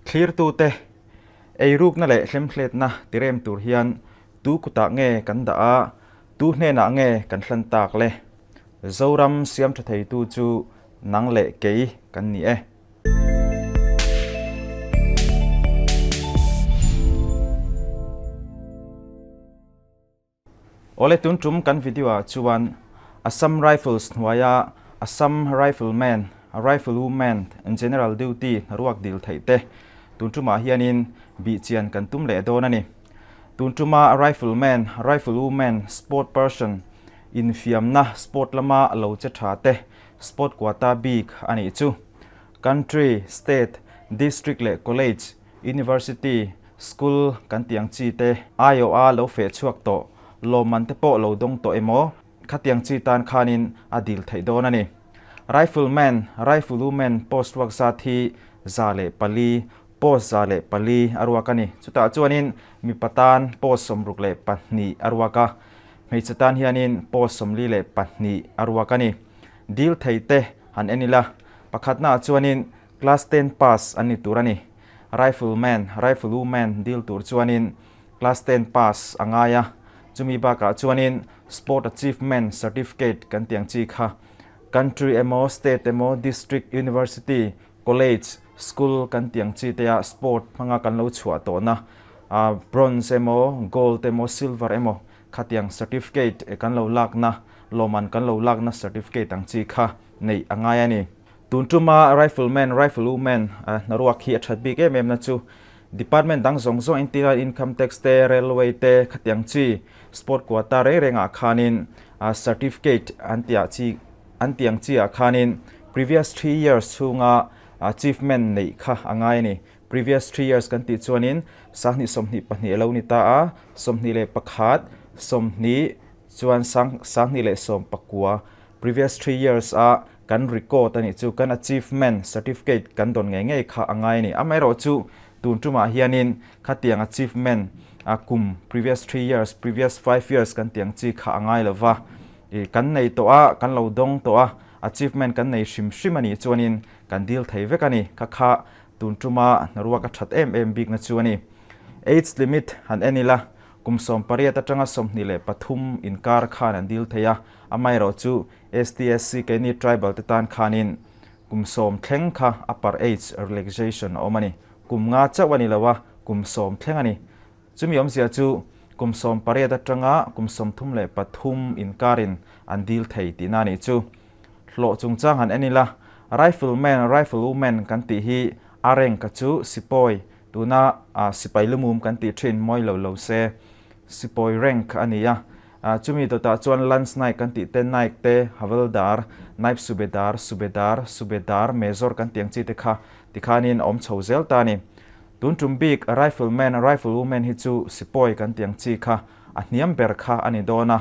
Thlirtute, Eirukna leh hlemhletna tirem tur hian tu kutah nge kan dah a, tu hnenah nge kan hlan tak le? Zoram siam tha theitu chu nang leh kei kan ni e. Awle tun tum kan video ah chuan Assam Rifles hnuaia Assam Rifleman, Riflewoman and General Duty hnaruak dil theih te tun tumah hianin bihchian kan tum leh dawn a ni. Tun tuma Rifleman, Riflewoman, Sport Person infiamna sport lama lo che tha te sport quota bik a nih chu. Country, State, District leh College University, School kan tih ang chi te aiawha lo feh chhuak tawh, lawmman te pawh lo dawng tawh emaw, khatiang chi tan khanin a dil theih dawn a ni. Rifleman, Riflewoman post ruak zat hi 104, post 104 a ruak a ni. Chutah chuanin mipa tan post 62 a ruak a, hmeichhe tan hianin post 42 a ruak a ni. Dil thei te han en ila, pakhatnaah chuanin Class ten pass an ni tur a ni. Rifleman, Riflewoman dil tur chuanin Class ten pass a ngai a, chumi bakah chuanin Sport Achievement Certificate kan tih ang chi kha Country emaw, State emaw, District, University, College, School kan tih ang chi te ah sport hmanga kan lo chhuah tawhna Bronze emaw, Gold emaw, Silver emaw khatiang certificate kan lo lakna, lawmman kan lo lakna certificate ang chi kha neih a ngai a ni. Tun tuma Rifleman, Riflewoman hnaruak hi a that bik em em na chu Department dang zawng zawng entirna Income Tax te, Railway te khatiang chi Sport Quota reng rengah khanin Certificate an tih ah chi an tih ang chi ah khanin previous 3 years chhunga achievement neih kha a ngai a ni. Previous 3 years kan tih chuanin 2022 a lo ni ta a, 21, 20 chuan 2019 Previous 3 years a kan record a nih chu, kan achievement certificate kan dawn ngei ngei kha a ngai a ni. Amaherawhchu tun tumah hianin khatiang achievement a kum previous 3 years, previous 5 years kan tih ang chi kha a ngai lo va. Ih kan nei tawh a, kan lo dawng tawh a, achievement kan nei hrim hrim a nih chuanin kan deal thei vek a ni. Kha kha tun tuma hnaruak a that em em bikna chu a ni. Age limit han en ila, kum 18 atanga 23 inkar khan an deal thei a, Amaherawh chu STSC keini tribal te tan khanin kum 10 thleng kha upper age relaxation a awm a ni. Kum nga chauh a ni lo a, kum 10 thleng a ni. Chumi awmzia chu kum 18 atanga kum 33 inkarin an dil thei tihna a nih chu. Hlawh chungchang han en ila, Rifleman, Riflewoman kan tih hi a rank a chu sipawi, tuna sipai lumum kan tih thin mawi lo lo se, sipawi rank a ni a. Chumi dawtah chuan Lance Naik kan tih te, Naik te, Havaldar, Naib Subedar, Subedar, Subedar, Major kan tih ang chi te kha tikhanin a awm chho zel ta a ni. Tun tum bik Rifleman, Riflewoman hi chu Sipawi kan tih ang chi kha a hniam ber kha a ni dawn a.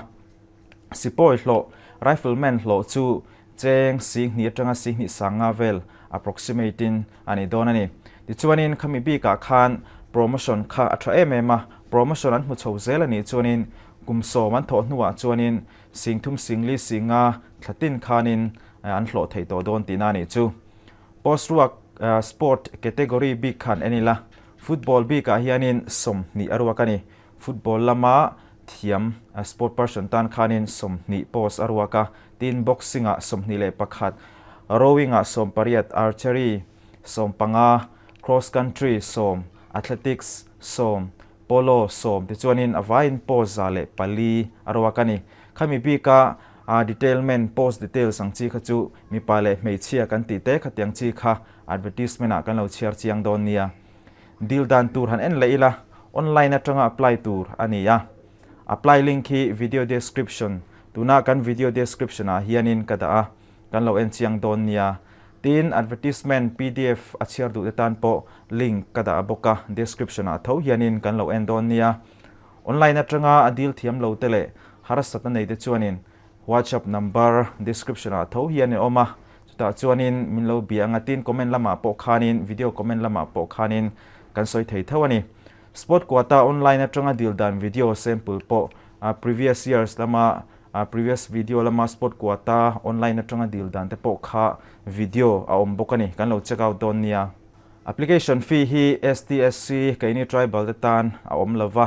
Sipawi hlawh, Rifleman hlawh chu cheng 2000 atanga 20 sanga vel approximate in a ni dawn a ni. Tichuanin khami bikah khan promotion kha a tha em em a, promotion an hmu chho zel a nih chuanin kum 10 an thawh hnuah chuanin 3000 4000 singa thla tin khanin an hlawh thei tawh dawn tihna a nih chu. Post ruak sport category bik khan en ila, football bikah hianin 20 a ruak a ni. Football lama thiam sport person tan khanin 20 post a ruak a, tin boxing ah 21, rowing ah 18, archery 15, cross country 10, athletics 10, polo 10 tichuanin a vaiin post 104 a ruak a ni. Khami bika detailment post details ang chi kha chu mipa leh hmeichhia kan tih te khatiang chi kha advertisement ah kan lo chhiar chiang dawn nia. Dil dan tur han en leh ila, online atanga apply tur a ni a. Apply link hi video description, tuna kan video description ah hianin ka dah a, kan lo en chiang dawn nia. Tin, advertisement pdf a chhiar duh te tan pawh link ka dah bawk a, description ah tho hianin kan lo en dawn nia. Online atanga a dil thiam lo te leh harsatna nei te chuanin WhatsApp number description ah tho hian a awm a, chutah chuanin min lo bia anga tin comment lamah pawh khanin video comment lamah pawh khanin kan sawi thei tho a ni. Spot quota online atanga dil dan video sample pawh previous years lama previous video lama spot quota online atanga dil dan te pawh kha video a awm bawk a ni, kan lo check out dawn nia. Application fee hi STSC keini tribal te tan a awm lova,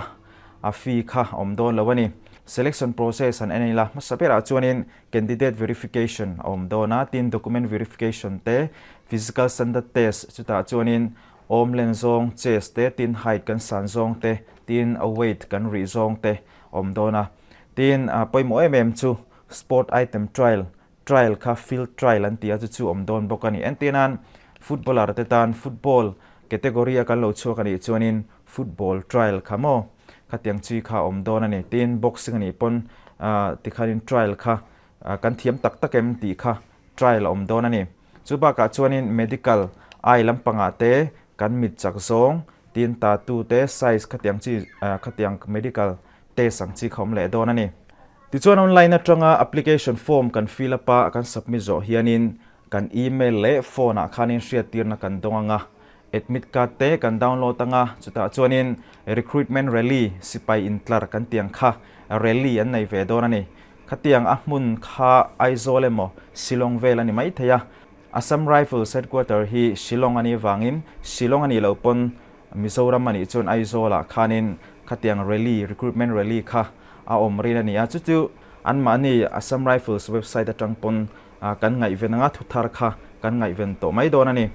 a fee kha a awm dawn lo a ni. Selection process han en ila, hmasa berah chuanin candidate verification a awm dawn a, tin document verification te, physical standard test chutah chuanin awm len zawng, chest te, tin height kan san zawng te, tin a weight kan rih zawng te a awm dawn a. Tin pawimawh em em chu sport item trial Trial kha field trial an ti a, chu chu awm dawn bawk a ni. Entir nan footballer te tan football category a kan lo chhuak a nih chuanin football trial kha maw khatiang chi kha awm dawn a ni. Tin boxing a nih pawn tikhanin trial kha kan thiam tak tak em tih kha trial a awm dawn a ni. Chu bakah chuanin medical eye lampangah te kan mit chak zawng tin tattoo te size khatiang chi khatiang medical test ang chi kha awm leh dawn a ni. Tichuan online atanga application form kan fill up a, kan submit zawh hianin kan email leh phone ah khanin hriattirna kan dawng anga, admit card te kan download anga, chutah chuanin recruitment rally sipai intlar kan tiang kha rally an nei ve dawn a ni. Khatiang a hmun kha Aizawl emaw Shillong vel a ni maithei a, Assam Rifles headquarter hi Shillong a nih vangin Shillong a nih loh pawn Mizoram a nih chuan Aizawlah khanin khatiang rally, recruitment rally kha a awm rin a ni a, chu chu anmahni Assam Rifles website atang pawn kan ngaihven anga thuthar kha kan ngaihven tawh mai dawn a ni.